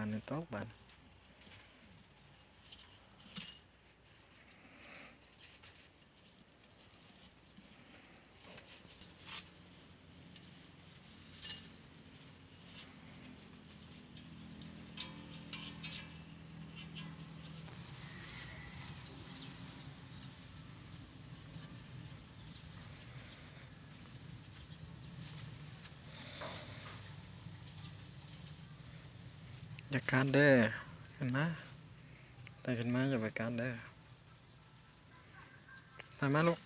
ອັນນີ້ຕົກບາດ. ຢ່າກັດເດີ ຂຶ້ນມາ ໄຕ່ຂຶ້ນມາ ຢ່າໄປກັດເດີ ໄຕ່ມາລູກ.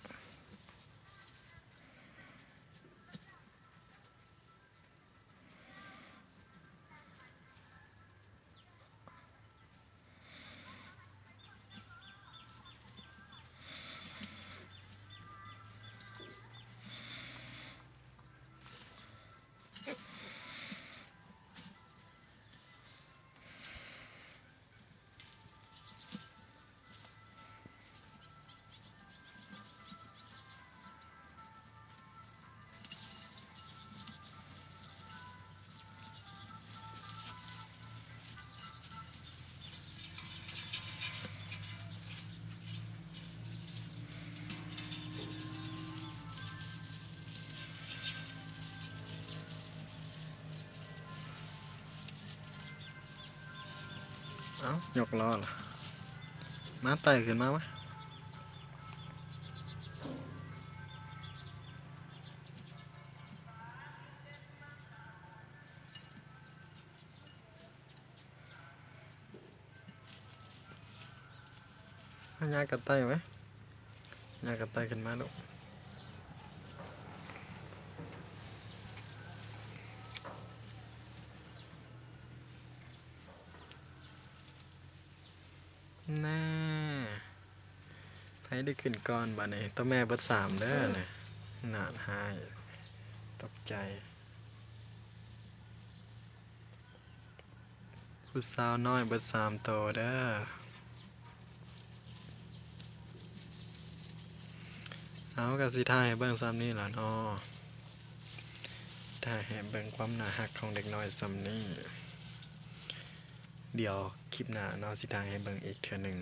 ເອົ້າ ຍົກລໍ້ລະ ມາ ໄຕ່ຂຶ້ນມາ ມາ. ເອົາ ຍ່າງກັດໄຕ່ໄວ້ ຍ່າງກັດໄຕ່ຂຶ້ນມາລູກ. ແນ່ ໃຜໄດ້ຂຶ້ນກ່ອນບາດນີ້? ໂຕແມ່ເບິດສາມເດີນີ້ ໜ້າຮ້າຍ ຕົກໃຈ. ຜູ້ສາວນ້ອຍເບິດສາມໂຕເດີ. ເອົາ ກະຊິຖ່າຍໃຫ້ເບິ່ງສ່ຳນີ້ລະເນາະ ຖ່າຍໃຫ້ເບິ່ງຄວາມໜ້າຮັກຂອງເດັກນ້ອຍສ່ຳນີ້. ດຽວຄລິບໜ້າເນາະ ຊິຖ່າຍໃຫ້ເບິ່ງອີກເທື່ອໜຶ່ງ.